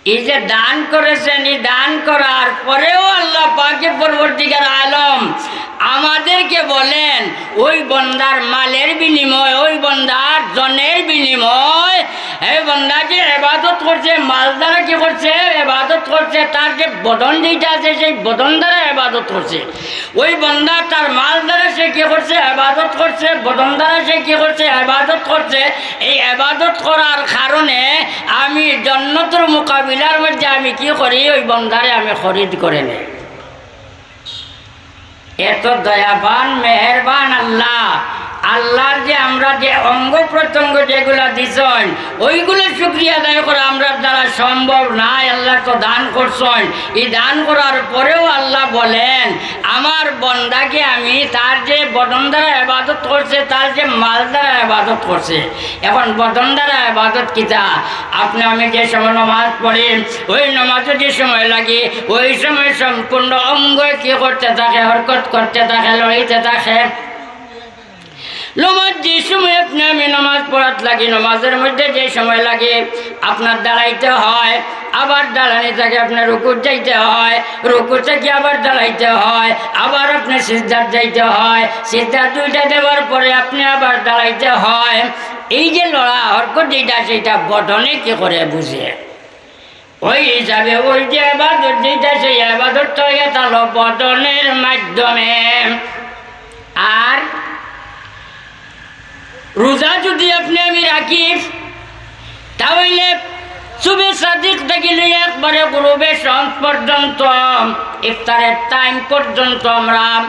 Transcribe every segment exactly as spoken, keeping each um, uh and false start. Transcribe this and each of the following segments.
এই যে দান করেছেন, এই দান করার পরেও আল্লাহ পাকে পরবর্তীকার আলম আমাদেরকে বলেন, ওই বন্দার মালের বিনিময়, ওই বন্দার জনের বিনিময়, এই বন্দা যে এবাদত করছে, মাল দ্বারা কি করছে? এবাদত করছে। তার যে বদন যেটা আছে, সেই বদন দ্বারা এবাদত করছে। ওই বন্দা তার মাল দ্বারা সে কি করছে? এবাদত করছে। বদন দ্বারা সে কি করছে? এবাদত করছে। এই এবাদত করার কারণে আমি জন্নতর মোকাবিলার মধ্যে আমি কি করি? ওই বন্দারে আমি খরিদ করে নেই। এত দয়াবান, মেহেরবান আল্লাহ। আল্লাহর যে আমরা যে অঙ্গ প্রত্যঙ্গ যেগুলা দিছইন, ওইগুলো শুকরিয়া আদায় করা আমরার দ্বারা সম্ভব নায়। আল্লাহ তো দান করছইন, এই দান করার পরেও আল্লাহ বলেন, আমার বন্দাকে আমি তার যে বদন দ্বারা এবাদত করছে, তার যে মাল দ্বারা এবাদত করছে। এখন বদন দ্বারা এবাদত কিতা? আপনি আমি যে সময় নমাজ পড়ি, ওই নমাজও যে সময় লাগে, ওই সময় সম্পূর্ণ অঙ্গ কি করতে থাকে? হরকত করতে থাকে, লড়িতে থাকে। নমাজ যে সময় আপনি আমি নমাজ পড়াত লাগি, নমাজের মধ্যে যে সময় লাগে, আপনার দাঁড়াইতে হয়, আবার দাঁড়ানি থেকে আপনার রুকুত যাইতে হয়, রুকু থেকে আবার দাঁড়াইতে হয়, আবার আপনি সিজদাত যাইতে হয়, সিজদা দুইটা দেওয়ার পরে আপনি আবার দাঁড়াইতে হয়। এই যে লড়া হরকত যেটা, সেটা বদনে কি করে বুঝে? ওই হিসাবে ওই যে এবাদত যেটা, সেই এবাদতটা হইয়া গেল বদনের মাধ্যমে। আর রোজা যদি আপনি আমি রাখি, তাহলে সুবে সাদিক থেকে লইয়া একবারে গুরুবে শমস পর্যন্ত, ইফতারের টাইম পর্যন্ত আমরা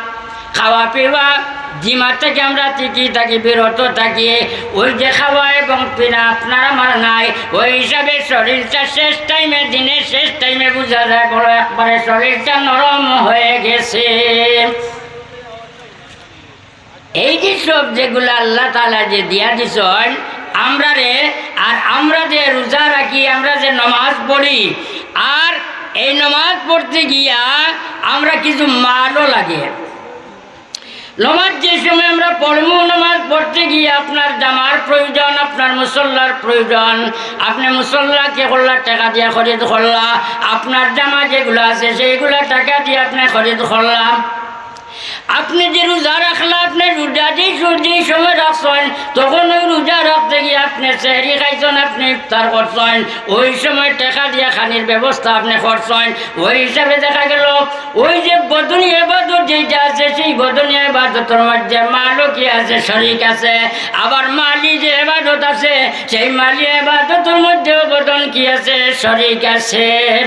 খাওয়া পিওয়া, জিমা থেকে আমরা টিকি থাকি, বিরত থাকি। ওই যে খাওয়া এবং পিনা আপনার আমার নাই, ওই হিসাবে শরীরটা শেষ টাইমে, দিনের শেষ টাইমে বুঝা যায় বড় একবারে শরীরটা নরম হয়ে গেছে। এই যে সব যেগুলা আল্লাহ তাআলা যে দিয়া দিছইন আমরারে, আর আমরা যে রোজা রাখি, আমরা যে নমাজ পড়ি, আর এই নমাজ পড়তে গিয়া আমরা কিছু মালও লাগে। নমাজ যে সময় আমরা পড়মু, নমাজ পড়তে গিয়া আপনার জামার প্রয়োজন, আপনার মুসল্লার প্রয়োজন। আপনি মুসল্লা কি করলা? টেকা দিয়া খরিদ করলা। আপনার জামা যেগুলা আছে, সেইগুলা টেকা দিয়া আপনি খরিদ করলা। আপনি যে রোজা রাখলা, আপনি রোজা যে সু-, যে সময় রাখছইন, তখন ওই রোজা রাখতে গিয়া আপনি সেহরি খাইছইন, আপনি ইফতার করছইন, ওই সময় টেকা দিয়া খানির ব্যবস্থা আপনি করছইন। ওই হিসাবে দেখা গেল ওই যে বদনি এবাদত যেটা আছে, সেই বদনি এবাদতর মধ্যে মালও কি আছে? শরিক আছে। আবার মালি যে এবাদত আছে, সেই মালি এবাদতর মধ্যেও বদন কি আছে? শরিক আছে।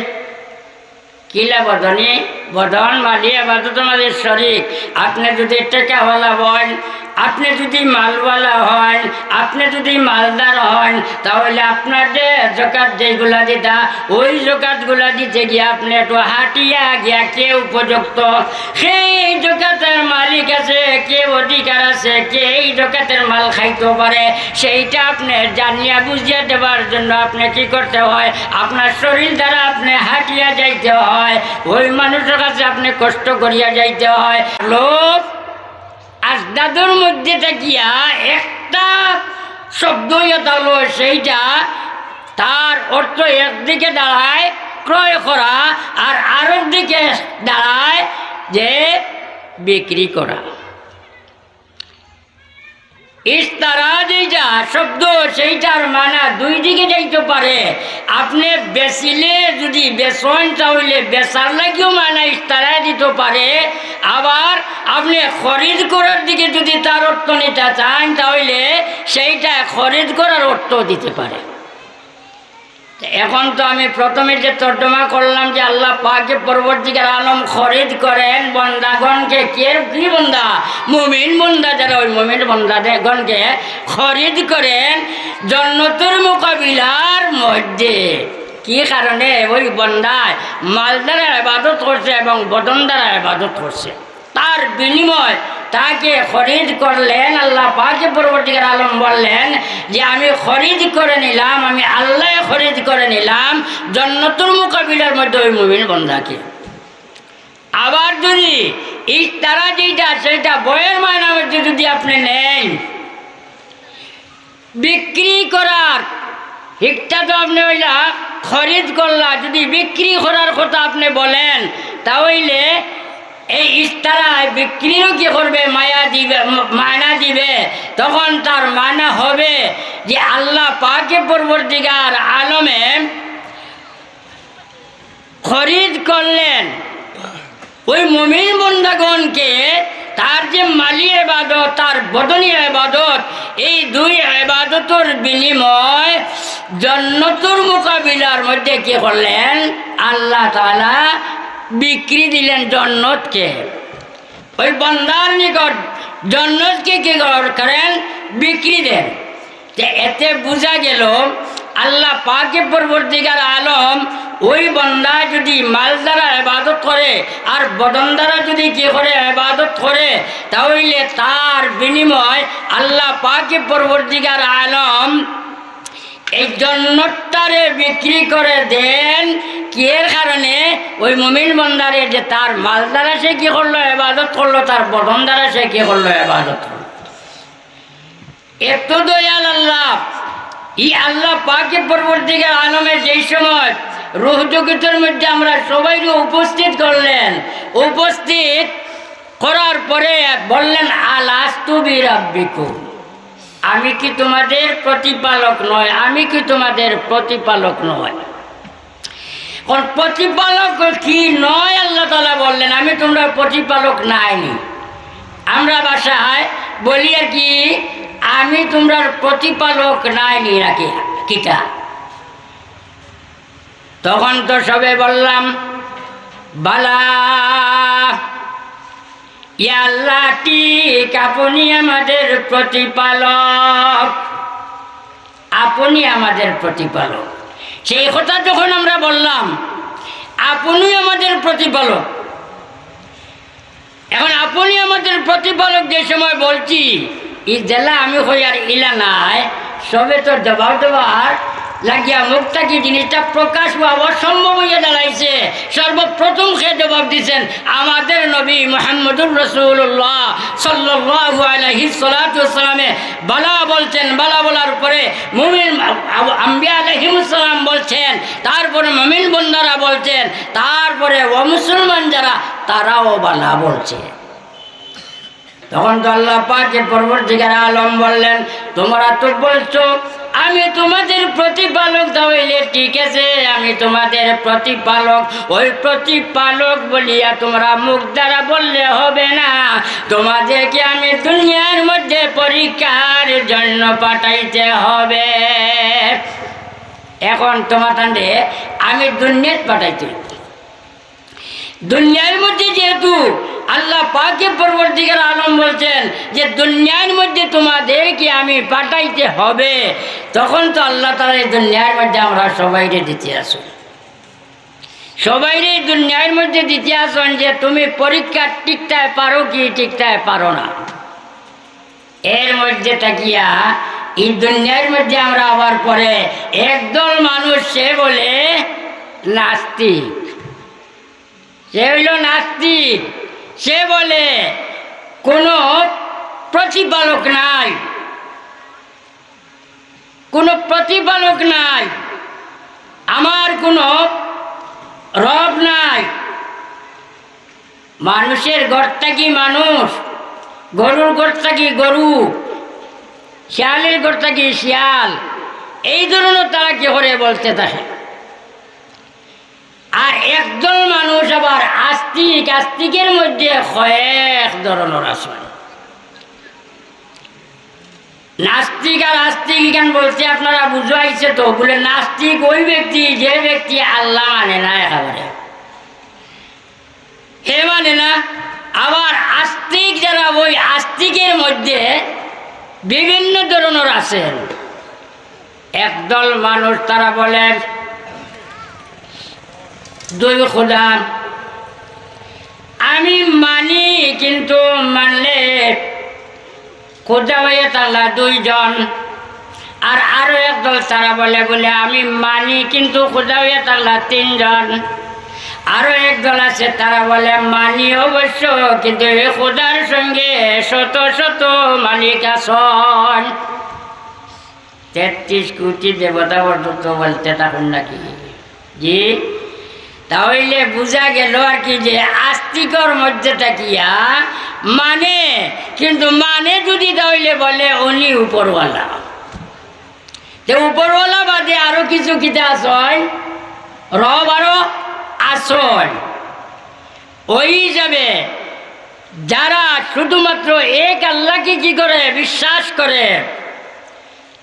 কিলা বদনি? বদন মালি এবাদতর মাঝে শরিক। আপনি যদি টেকাওয়ালা হইন, আপনি যদি মালওয়ালা হইন, আপনি যদি মালদার হইন, তাহলে আপনার যে জকাত যেগুলা দিতা, ওই জকাতগুলা দিতে গিয়া আপনি একটু হাটিয়া গিয়া কে উপযুক্ত, সেই জকাতের মালিক আছে, কে অধিকার আছে, কে এই জকাতের মাল খাইতে পারে, সেইটা আপনি জানিয়া বুঝিয়া দেবার জন্য আপনি কি করতে হয়? আপনার শরীর দ্বারা আপনি হাটিয়া যাইতে হয়, ওই মানুষের কাছে আপনি কষ্ট করিয়া যাইতে হয়। লোক আজদাদর মধ্যে থাকিয়া একটা শব্দ ইয়া হলো, সেইটা তার অর্থ একদিকে দাঁড়ায় ক্রয় করা, আর আরেক দিকে দাঁড়ায় যে বিক্রি করা। ইশতারা যেটা শব্দ, সেইটার মানা দুই দিকে যাইতে পারে। আপনি বেচিলে যদি বেচন, তাহলে বেচার লাগিও মানা ইশতারা দিতে পারে। আবার আপনি খরিদ করার দিকে যদি তার অর্থ নিতে চান, তাহলে সেইটা খরিদ করার অর্থ দিতে পারে। তো এখন তো আমি প্রথমে যে তর্জমা করলাম যে আল্লাহ পাকে পরবর্তীকার আলম খরিদ করেন বন্দাগণকে। কে, কি বন্দা? মুমিন বন্দা, যারা ওই মুমিন বন্দাগণকে খরিদ করেন জন্নতের মোকাবিলার মধ্যে। কি কারণে? ওই বন্দায় মাল দ্বারা ইবাদত করছে এবং বদন দ্বারা ইবাদত করছে। তার বিনিময় তাকে খরিদ করলেন। আল্লাহ পাকে পরবর্তীকার আলম বললেন যে, "আমি খরিদ করে নিলাম, আমি আল্লাহ খরিদ করে নিলাম জন্নতুল মুকাবিলার মধ্যে ওই মুমিন বন্দাকে।" আবার যদি ইশতারা যেটা, সেটা বয়ের মায়না মধ্যে যদি আপনি নেন, বিক্রি করার হিকটা তো আপনি ওইলা খরিদ করলা, যদি বিক্রি করার কথা আপনে বলেন, তা অইলে এই ইশতারা বিক্রিরও কি করবে? মায়া দিবে, ম-, মানা দিবে। তখন তার মানা হবে যে আল্লাহ পাকে পরওয়ারদিগার আলমে খরিদ করলেন ওই মুমিন বন্দাগণকে, তার যে মালি ইবাদত, তার বদনি ইবাদত, এই দুই ইবাদতর বিনিময় জন্নতর মোকাবিলার মধ্যে কি করলেন? আল্লাহ তাআলা বিক্রি দিলেন জন্নতকে। ওই বন্দার নিকট জন্নতকে কি কর-, করেন? বিক্রি দেন। তে এতে বুঝা গেল, আল্লাহ পাকে পরওয়ারদিগার আলম ওই বন্দা যদি মাল দ্বারা ইবাদত করে আর বদন দ্বারা যদি কি করে? ইবাদত করে, তা অইলে তার বিনিময় আল্লাহ পাকে পরওয়ারদিগার আলম এই জন্নতটারে বিক্রি করে দেন। কি এর কারণে? ওই মুমিন বন্দারে যে তার মাল দ্বারা সে কি করলো? ইবাদত করলো, তার বদন দ্বারা সে কি করলো? ইবাদত করলো। এত দয়াল আল্লাহ, ই আল্লাহ পাকে পরওয়ারদিগার আলমে যেই সময় রুহ জগতের মধ্যে আমরা সবাইরে উপস্থিত করলেন, উপস্থিত করার পরে বললেন, "আলাস্তু বিরাব্বিকুম, আমি কি তোমাদের প্রতিপালক নয়? আমি কি তোমাদের প্রতিপালক নয়?" এখন প্রতিপালক কি নয়, আল্লাহ তাআলা বললেন, "আমি তোমরার প্রতিপালক নায়নি।" আমরা ভাষায় বলি আর কি, "আমি তোমরার প্রতিপালক নায়নি নাকি কিতা?" তখন তো সবে বললাম, "বালা, ইয়া আল্লাহ, ঠিক আপনি আমাদের প্রতিপালক, আপনি আমাদের প্রতিপালক।" সেই কথা যখন আমরা বললাম, "আপনি আমাদের প্রতিপালক", এখন "আপনি আমাদের প্রতিপালক" যে সময় বলছি, ই যেলা আমি কই আর ইলা নায়, সবে তো জবাব দেওয়ার লাগিয়া মুখ থাকি জিনিসটা প্রকাশ হওয়া অসম্ভব হইয়া দাঁড়াইছে। সর্বপ্রথম সে জবাব দিছেন আমাদের নবী মুহাম্মদুর রাসূলুল্লাহ সাল্লাল্লাহু আলাইহি সালাতু ওয়াসসালামে বালা বলছেন, বালা বলার পরে মুমিন আ-, আ-, আম্বিয়া আলাইহিমুস সালাম বলছেন, তারপরে মুমিন বন্দারা বলছেন, তারপরে অমুসলমান যারা, তারাও বালা বলছে। তখন তো আল্লাহ পাকে পরওয়ারদিগার আলম বললেন, "তোমরা তো বলছো আমি তোমাদের প্রতিপালক, তা অইলে ঠিক আছে, আমি তোমাদের প্রতিপালক। ওই প্রতিপালক বলিয়া তোমরা মুখ দ্বারা বললে হবে না, তোমাদেরকে আমি দুনিয়ার মধ্যে পরীক্ষার জন্য পাঠাইতে হবে।" এখন তোমাতানরে আমি দুনিয়াত পাঠাইতে হইব। দুনিয়ার মধ্যে যেহেতু আল্লাহ পাকে পরওয়ারদিগার আলম বলছেন যে দুনিয়ার মধ্যে তোমাদেরকে আমি পাঠাইতে হবে, তখন তো আল্লাহ তাআলা এই দুনিয়ার মধ্যে আমরা সবাইরে দিতে আছইন, সবাইরে এই দুনিয়ার মধ্যে দিতে আছইন যে তুমি পরীক্ষা টিকতায় পারো কি টিকতায় পারো না। এর মধ্যে থাকিয়া এই দুনিয়ার মধ্যে আমরা আবার পরে একদল মানুষ সে বলে নাস্তিক, সে হইল নাস্তিক, সে বলে কোনো প্রতিপালক নাই, কোনো প্রতিপালক নাই, আমার কোনো রব নাই। মানুষের ঘর থাকি মানুষ, গরুর ঘর থাকি গরু, শিয়ালের ঘর থাকি শিয়াল, এই ধরনের তারা কি করে বলতে থাকে। আর একদল মানুষ আবার আস্তিক, আস্তিকের মধ্যে কয়েক ধরনের আছে। নাস্তিক আর আস্তিক ইখান বলতে আপনারা বুঝাইছে তো, বলে নাস্তিক ওই ব্যক্তি যে ব্যক্তি আল্লাহ মানে না একেবারে, হে মানে না। আবার আস্তিক যারা, ওই আস্তিকের মধ্যে বিভিন্ন ধরনের আছেন। একদল মানুষ তারা বলেন দুই খোদা, আমি মানি, কিন্তু মানলে খোদা হইয়া থাকলা দুইজন। আর আরো একদল তারা বলে, বলে আমি মানি, কিন্তু খোদা হইয়া থাকলা তিনজন। আরো একদল আছে তারা বলে মানি অবশ্য, কিন্তু এই খোদার সঙ্গে শত শত মালিক আছেন। তেত্রিশ কোটি দেবতা পর্যন্ত বলতে থাকুন নাকি? জি, তাহলে বুঝা গেল আর কি যে আস্তিকর মধ্যে থাকিয়া মানে, কিন্তু মানে যদি তাহলে বলে উনি উপরওয়ালা, তে উপরওয়ালা বাদে আরো কিছু কিতা আছইন, রব আরো আছইন। ওই হিসাবে যারা শুধুমাত্র এক আল্লাহকে কি করে বিশ্বাস করে,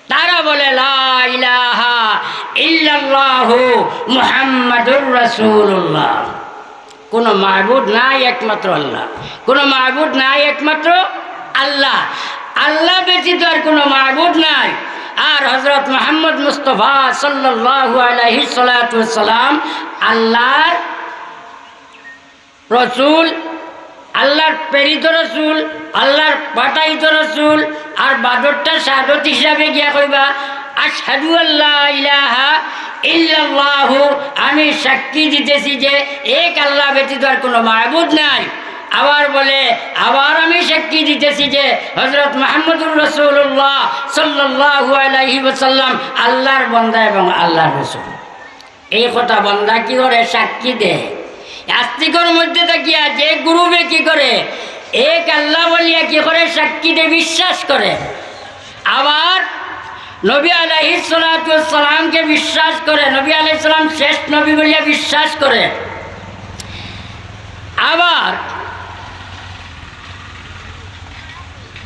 তারা বলে, "লা ইলাহা ইল্লাল্লাহু মুহাম্মাদুর রাসূলুল্লাহ।" কোনো মাবুদ নাই একমাত্র আল্লাহ, কোনো মাবুদ নাই একমাত্র আল্লাহ, আল্লাহ ব্যতীত আর কোনো মাবুদ নাই। আর হযরত মুহাম্মদ মুস্তফা সাল্লাল্লাহু আলাইহি সালাতু ওয়াসসালাম আল্লাহর রসুল, আল্লাহর প্রেরিত রসুল, আল্লাহর পাঠাইত রসুল। আর বাদরটা শাহাদত হিসাবে গিয়া কইবা, "আশহাদু আল্লা ইলাহা ইল্লাল্লাহু, আমি সাক্ষী দিতেছি যে এক আল্লাহ ব্যতীত আর কোনো মাবুদ নাই।" আবার বলে, "আবার আমি সাক্ষী দিতেছি যে হযরত মুহাম্মদুর রাসূলুল্লাহ সাল্লাল্লাহু আলাইহি ওয়াসাল্লাম আল্লাহর বান্দা এবং আল্লাহর রসুল।" এই কথা বান্দা কি করে সাক্ষী দেয়? আস্তিকর মধ্যে থাকিয়া যে গ্রুপে কি করে এক আল্লাহ বলিয়া কি করে সাক্ষী দেয়, বিশ্বাস করে। আবার নবী আলাইহিস সালাতু ওয়াস সালামকে বিশ্বাস করে, নবী আলাইহিস সালাম শেষ নবী বলিয়া বিশ্বাস করে। আবার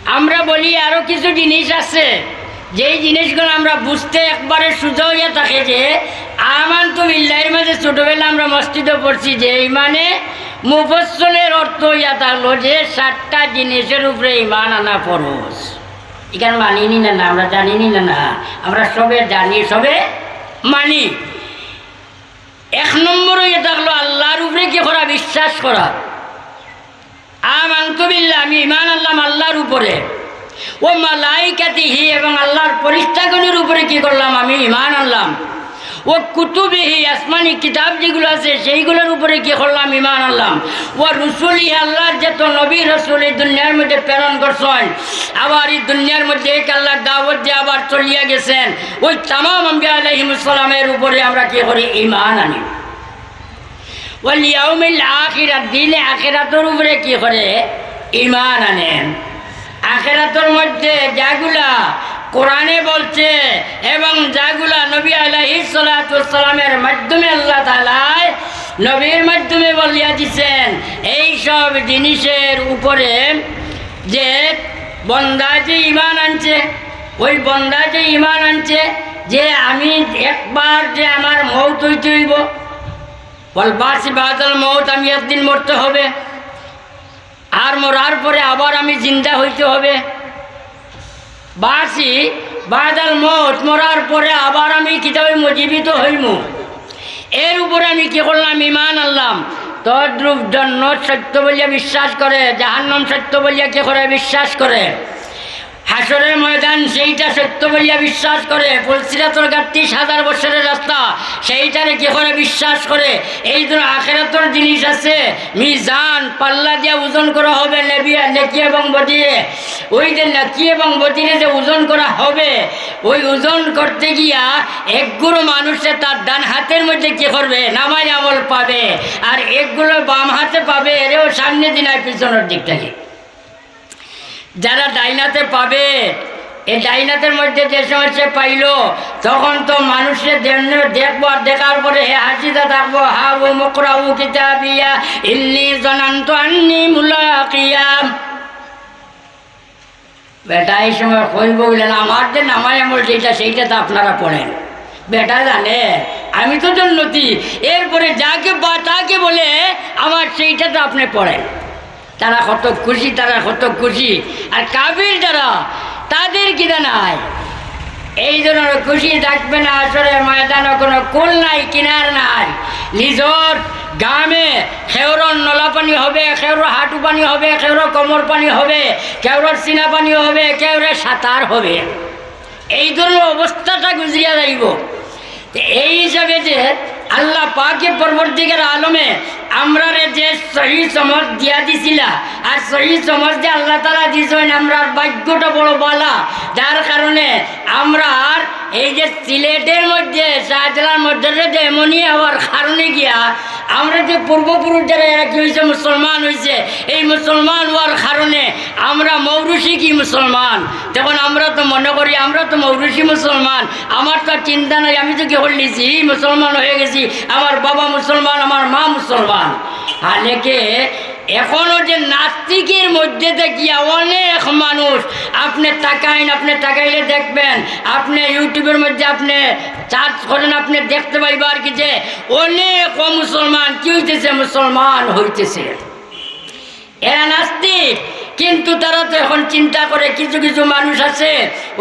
আমরা বলি আরো কিছু জিনিস আছে, যেই জিনিসগুলো আমরা বুঝতে একবারে সুজা হইয়া থাকে যে আমানতু বিল্লাহির মাঝে ছোটবেলা আমরা মসজিদে পড়ছি যে ইমানে মুফাসসলের অর্থ হইয়া থাকলো যে সাতটা জিনিসের উপরে ইমান আনা ফরজ। ইখান মানিনি না, না, আমরা জানিনি না, না, আমরা সবে জানি, সবে মানি। এক নম্বর হইয়া থাকলো আল্লাহর উপরে কি করা? বিশ্বাস করা। আমানতু বিল্লাহ, আমি ইমান আনলাম আল্লাহর উপরে। ও মালাইকাতিহি, এবং আল্লাহর ফিরিস্তাগণের উপরে কি করলাম? আমি ইমান আনলাম। ও কুতুবিহি, আসমানি কিতাব যেগুলো আছে সেইগুলোর উপরে কি করলাম? ইমান আনলাম। ও রুসুলিহি, আল্লাহর যত নবী রসুল এই দুনিয়ার মধ্যে প্রেরণ করছেন, আবার এই দুনিয়ার মধ্যে এক আল্লাহর দাওয়াত দিয়ে আবার চলিয়া গেছেন, ওই তামাম আম্বিয়া আলাইহিমুস সালামের উপরে আমরা কি করি? ইমান আনি। ওয়াল ইয়াউমিল আখির, আর দিনে আখেরাতর উপরে কি করে? ইমান আনে। আখেরাতর মধ্যে যেগুলা কোরআনে বলছে এবং যেগুলা নবী আলাইহিস সালাতু ওয়াস সালামের মাধ্যমে আল্লাহ তাআলায় নবীর মাধ্যমে বলিয়া দিছেন, এই সব জিনিসের উপরে যে বন্দা যে ইমান আনছে, ওই বন্দা যে ইমান আনছে যে আমি একবার যে আমার মউত হইতে হইব, ওয়াল বাসি বাদাল মউত, আমি একদিন মরতে হবে, আর মরার পরে আবার আমি জিন্দা হইতে হবে। বাসি বাদাল মউত, মরার পরে আবার আমি কিতা হইমু? জীবিত হইমু। এর উপরে আমি কি করলাম? ইমান আনলাম। তদ্রূপ জন্নত সত্য বলিয়া বিশ্বাস করে, জাহান্নাম সত্য বলিয়া কি করে? বিশ্বাস করে। হাশরের ময়দান সেইটা সত্য বলিয়া বিশ্বাস করে, পুলসিরাতর ঘাট ত্রিশ হাজার বছরের রাস্তা সেইটারে কি করে? বিশ্বাস করে। এই জন্য আখেরাতর জিনিস আছে, মিজান, পাল্লা দিয়া ওজন করা হবে নেবি-, নেকি এবং বদিরে। ওই যে নেকি এবং বদিরে যে ওজন করা হবে, ওই ওজন করতে গিয়া একগুলো মানুষে তার ডান হাতের মধ্যে কি করবে? নামায় আমল পাবে, আর একগুলো বাম হাতে পাবে, এরেও সামনে দিনায় পিছনের দিক থেকে। যারা ডাইনাতে পাবে, এই ডাইনাতের মধ্যে যে সময় সে পাইল, তখন তো মানুষে দেন-, দেখবো, আর দেখার পরে হে হাসিতে থাকবো, "হা ও মুকরাউ কিতাবিয়া, ইন্নি জানানতু আন্নি মুলাকিয়া।" বেটা এই সময় কইব বললেন, "আমার যে নামায় আমল যেটা, সেইটা তো আপনারা পড়েন।" বেটা জানে আমি তো জন্নতি, এরপরে যাকে বা তাকে বলে, "আমার সেইটা তো আপনি পড়েন।" তারা কত খুশি, তারা কত খুশি। আর কাফির যারা, তাদের কিনা নাই। এই জন্য খুশি থাকবে না, আসলে ময়দানে কোনো কুল নাই, কিনার নাই। নিজর গামে কেউরর নলা পানি হবে, কেউরর হাঁটু পানি হবে, কেউরর কোমর পানি হবে, কেউরর সিনা পানি হবে, কেউরর সাঁতার হবে। এই ধরনের অবস্থাটা গুজরিয়া যাইব। তো এই হিসাবে যে আল্লাহ পাকে পরবর্তীকার আলমে আমরারে যে সহি সমজ দিয়া দিছিলা, আর সহি সমজ যে আল্লাহ তাআলা দিছেন, আমরার ভাগ্যটা বড় বালা, যার কারণে আমরা আর এই যে সিলেটের মধ্যে শাহজালাল মাদ্রাসাত এমনই হওয়ার কারণে গিয়া আমরা যে পূর্বপুরুষ যারা এরা কি হইছে, মুসলমান হইছে, এই মুসলমান হওয়ার কারণে আমরা মৌরুশি কি মুসলমান। তখন আমরা তো মনে করি আমরা তো মৌরুশি মুসলমান, আমার তো আর চিন্তা নাই, আমি তো কি করলিছি, মুসলমান হয়ে গেছি, আমার বাবা মুসলমান, আমার মা মুসলমান। হালেকে এখনো যে নাস্তিকের মধ্যে দেখিয়া অনেক মানুষ, আপনি তাকাইন, আপনি তাকাইলে দেখবেন, আপনি YouTube-এর মধ্যে আপনি সার্চ করেন, আপনি দেখতে পাইবা আর কি যে অনেক অমুসলমান কি হইতেছে, মুসলমান হইতেছে। এরা নাস্তিক, কিন্তু তারা তো এখন চিন্তা করে, কিছু কিছু মানুষ আছে,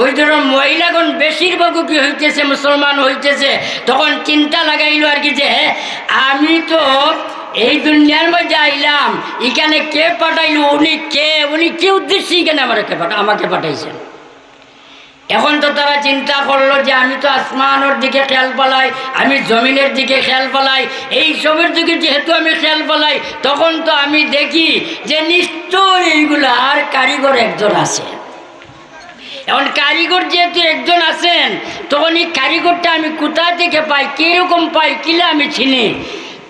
ওই ধরো মহিলাগণ বেশিরভাগও কি হইতেছে, মুসলমান হইতেছে। তখন চিন্তা লাগাইলো আর কি যে, আমি তো এই দুনিয়ার মধ্যে আইলাম, এখানে কে পাঠাইলো, উনি কে, উনি কি উদ্দেশ্যে এখানে আমাকে পাঠা-, আমাকে পাঠাইছেন? এখন তো তারা চিন্তা করলো যে আমি তো আসমানের দিকে খেয়াল ফালাই, আমি জমিনের দিকে খেয়াল ফালাই, এই সবের দিকে যেহেতু আমি খেয়াল ফালাই, তখন তো আমি দেখি যে নিশ্চয় এইগুলার কারিগর একজন আছে। এখন কারিগর যেহেতু একজন আছেন, তখন এই কারিগরটা আমি কোথা থেকে পাই, কিরকম পাই, কিলা আমি চিনি।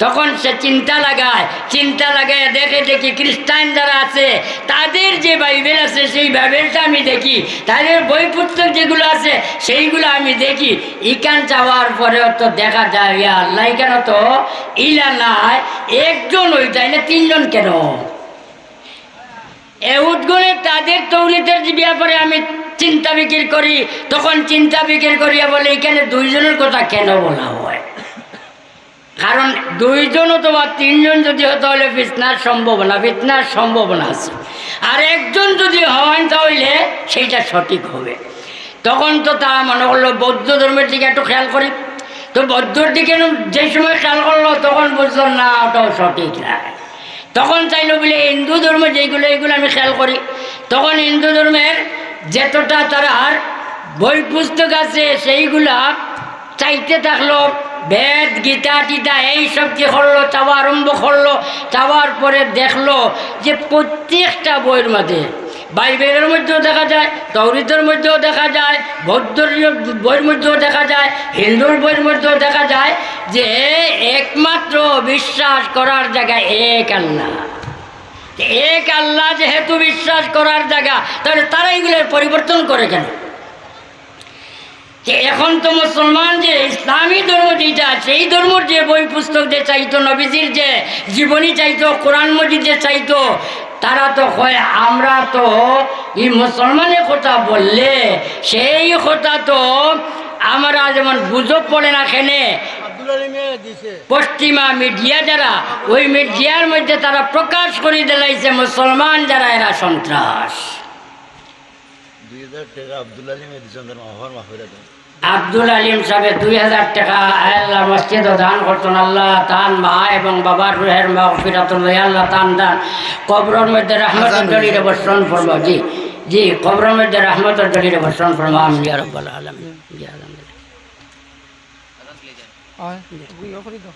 তখন সে চিন্তা লাগায়, চিন্তা লাগায় দেখে দেখি খ্রিস্টান যারা আছে, তাদের যে বাইবেল আছে, সেই বাইবেলটা আমি দেখি, তাদের বই পুস্তক যেগুলো আছে, সেইগুলো আমি দেখি। ইখান যাওয়ার পরেও তো দেখা যায়, ইয়া আল্লাহ, ইখানে তো ইলা নাই, একজন হইতে না, তিনজন কেন? এহুদগণে তাদের তৌরিতের যে ব্যাপারে আমি চিন্তা ফিকির করি, তখন চিন্তা ফিকির করিয়া বলে, এখানে দুইজনের কথা কেন বলা হয়? কারণ দুইজন অথবা তিনজন যদি হয়, তাহলে ফিতনার সম্ভাবনা, ফিতনার সম্ভাবনা আছে। আর একজন যদি হন, তাহলে সেইটা সঠিক হবে। তখন তো তারা মনে করলো, বৌদ্ধ ধর্মের দিকে একটু খেয়াল করি। তো বৌদ্ধর দিকে নু-, যে সময় খেয়াল করলো, তখন বুঝলো, না, ওটাও সঠিক না। তখন চাইলো বলে, হিন্দু ধর্ম যেগুলো, এগুলো আমি খেয়াল করি। তখন হিন্দু ধর্মের যতটা তারার বই পুস্তক আছে, সেইগুলা চাইতে থাকলো, বেদ, গীতা, টিতা, এই সব কি করলো, চাওয়া আরম্ভ করলো। চাওয়ার পরে দেখলো যে প্রত্যেকটা বইয়ের মধ্যে, বাইবেলের মধ্যেও দেখা যায়, তৌরিতের মধ্যেও দেখা যায়, বৌদ্ধ বইয়ের মধ্যেও দেখা যায়, হিন্দুর বইয়ের মধ্যেও দেখা যায় যে একমাত্র বিশ্বাস করার জায়গা এক আল্লাহ। এক আল্লাহ যেহেতু বিশ্বাস করার জায়গা, তাহলে তারা এগুলোর পরিবর্তন করে কেন? যে এখন তো মুসলমান যে ইসলামী ধর্ম যেটা, সেই ধর্মর যে বই পুস্তক যে চাইতো, নবীজির যে জীবনী চাইতো, কোরআন মজিদ যে চাইতো, তারা তো কয়, আমরা তো এই মুসলমানের কথা বললে, সেই কথা তো আমরা যেমন গুজব পড়ে না কেনে, আব্দুল আলিমে দিছে। পশ্চিমা মিডিয়া যারা, ওই মিডিয়ার মধ্যে তারা প্রকাশ করে দিলাইছে মুসলমান যারা, এরা সন্ত্রাস। দুই হাজার টাকা আব্দুল আলিমে দিছেন, তার মাফার মাফিরা দেন। আব্দুল আলিম সাহেব দুই হাজার টাকা আল্লাহ মসজিদও দান করছেন। আল্লাহ তান মা এবং বাবার রুহের মাগফিরাত লই আল্লাহ তান দান কবরের মধ্যে রহমতের জলিরে বর্ষণ ফরমাও। জি, জি, কবরের মধ্যে রহমতের জলিরে বর্ষণ ফরমাও। আমিন ইয়া রাব্বাল আলামিন। জি, আলহামদুলিল্লাহ। আয়, ওই ওখানে দাও।